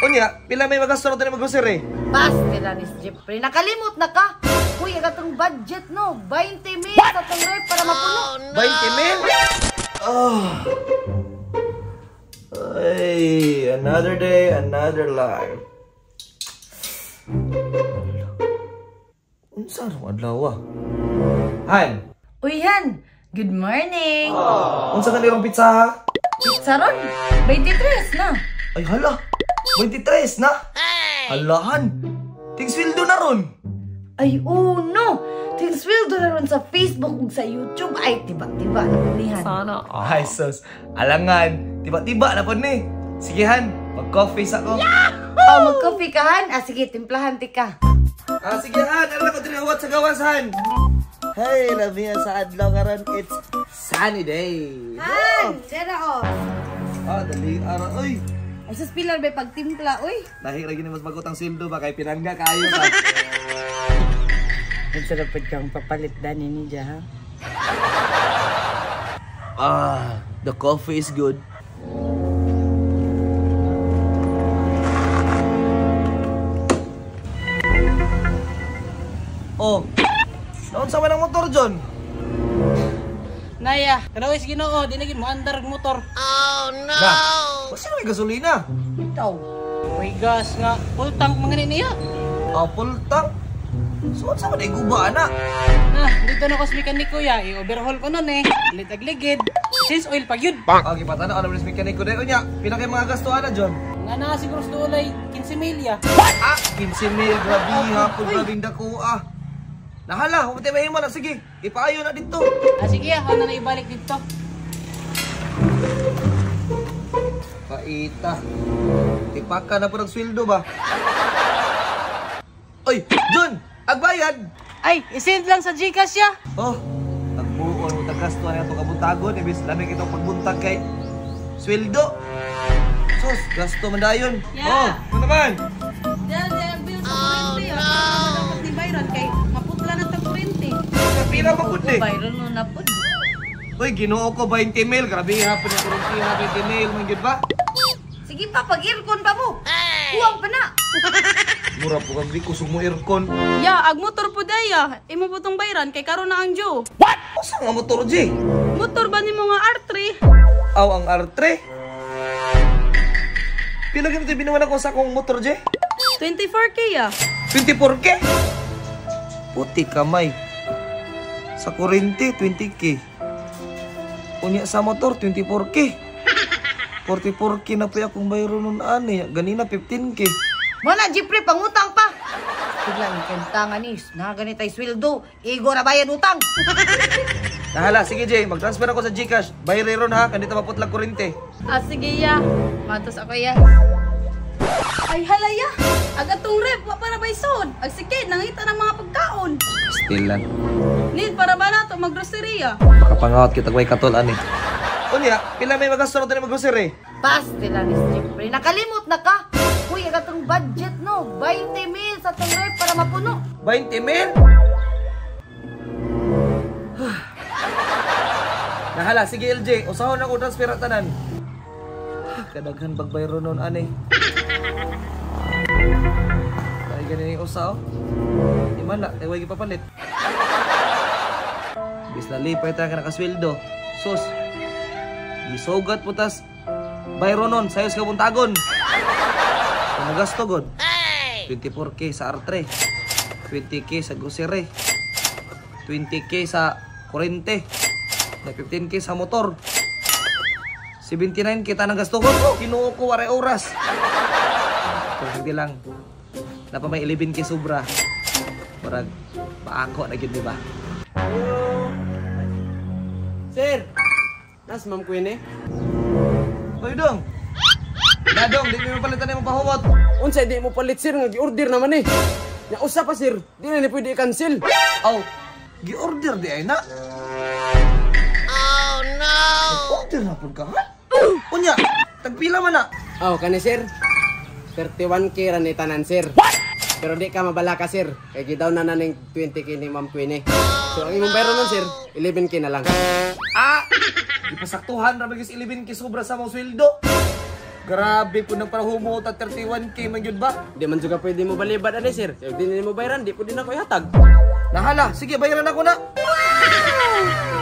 Unya, pila may magasto na tayo mag-grocery? Basta ni Jeffrey, nakalimot na ka. Uy, ang atong budget no, 20 mil sa atong rep para mapuno. Oh, no. 20 mil? Oh. Ay, another day, another life. Unsa rong adlaw? Han. Uy, Han. Good morning. Oh. Unsa ka nirong pizza ha? Pizza ron? 23 na. Ay hala, 23 na? Halahan, tingswildo na ron. Ay, oh no! Tingswildo na ron sa Facebook ug sa YouTube. Ay, tiba-tiba na po nihan. Sana. Ay, sus. Alangan, tiba-tiba na po ni. Sige, Han, mag-coffee sa ko. Yahoo! Oh, mag-coffee ka, Han? Ah, sige, timplahan ti ka. Ah, sige, Han. Alam ko, tinahuwat sa gawas, Han. Hey, labi sa adlaw karon. It's sunny day. Han, dera oh. Ah, dali ara, oy. Ay, sus, pilar ba pagtimpla, oy? Dahil lagi ni mas bagot ang sweldo ba kay pinangga kayo ka. Ang sarap kang papalit dani ni ja, ha? Ah, the coffee is good. Oh, naunsa man ang motor, John? Naya, kanawis Ginoo, di na gid mo andar og motor. Oh no! Na, basta may gasolina. Itaw. May gas nga, full tank man gani niya. Ah, full tank? So, unsa man iguba ana? Ah, dito na ko sa mekaniko ya, i-overhaul ko nun eh. Litag ligid. Change oil pag yun. Ah, gipatana ano man sa mekaniko dayon unya. Pila kay mga gasto ana, John? Nga na siguro sa doolay 15 mil ya. Ah, 15 mil, grabe hapon, grabing dako ah. Nahala, huwag tayo mahimo na. Sige, ipaayo na dito. Ah, sige ah, na ibalik dito. Paita. Tipaka na po ng sweldo ba? Oy, John! Agbayad! Ay, isend lang sa GCash ya. Oh, nagbuon mo tagasto na itong kabuntagon. Ibis lamig itong pagbuntak kay sweldo. Sus, gasto man dayon. Yeah. Oh, ano naman? Diyan, diyan, bill sa kurente. Oh, no. Dapat ni Byron kay maputla na ta kurente. Pila pa pud eh. Byron no na pud. Uy, Ginoo ko 20 mil. Grabe hapon yung kurente ha, 20 mil man gyud ba? Sige pa, pag-aircon pa mo. Kuwang pa na. Mura po kag di kusog mo aircon. Ya, ag motor po daya. Imo po tong bayran kay karon na ang due. What? Usa nga motor, G? Motor ba nimo nga R3? Aw, ang R3. Pila ganito binuwan ako sa akong motor, G? 24K ya. 24K? Puti kamay. Sa kurente, 20K. Unya sa motor, 24K. 44K na po akong bayro nun ani. Ganina, 15K. Wala, Jeffrey, pangutang pa. Bigla, may kentangan ni. Na ganit ay sweldo. Igo na bayad utang. Nahala, sige Jay, mag-transfer ako sa GCash. Bayro ron ha, kanita maputlag kurente. Ah, sige ya. Matos ako ya. Ay, halaya. Ag atong rep, wa para bay sod. Ag sige, nangita ng mga pagkaon. Still lang. Need para ba nato maggrocery ya? Makapangawat kita way katol ani. Unya, pila may magasto na tayo mag-grocery? Basta lang ni Jeffrey, nakalimot na ka. Uy, ang atong budget no, 20 mil sa atong rep para mapuno. 20 mil? Nahala, sige LJ, usahon ako transfer tanan. Kadaghan bagbayro noon ani. Ay ganin yung usa oh. Di man na, ay way gipapalit. Bis lalipay tayo ka nakasweldo. Sus. Gisugat po tas bayro nun, sayos ka buntagon. Kung nagasto god. 24K sa R3, 20K sa grocery, 20K sa kurente, 15K sa motor, 79K tanang gasto ko. Oh, kinuo ko waray oras. Pero hindi lang, napa may 11K sobra. Murag paako na gyud, di ba? Sir, nas Ma'am Queen eh. Hoy dong. Dadong, di mo palitan imong pahumot. Unsa di mo palit sir nga gi-order naman eh. Nya usa pa sir, di na ni pwede i-cancel. Aw, gi-order di ay na. Oh no! Order na pud ka ha? Unya, tagpila man na. Aw, kani sir. 31K ra ni tanan sir. What? Pero di ka mabalaka sir, kay gidaw na na ning 20K ni Ma'am Queen eh. So ang imong bayro nun sir, 11K na lang. Ah! Ipasaktuhan ra bagis 11K sobra sa mong sweldo. Grabe po nang para humuot at 31K man yun ba? Di man juga pwede mo balibad ani sir. Kay di nimo bayaran, di po din ako ihatag. Nahala, sige bayaran ako na.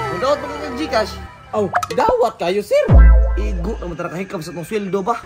Kung dawat mo kang Gcash, Aw, dawat kayo sir. igo naman tara kahikap sa tong sweldo ba?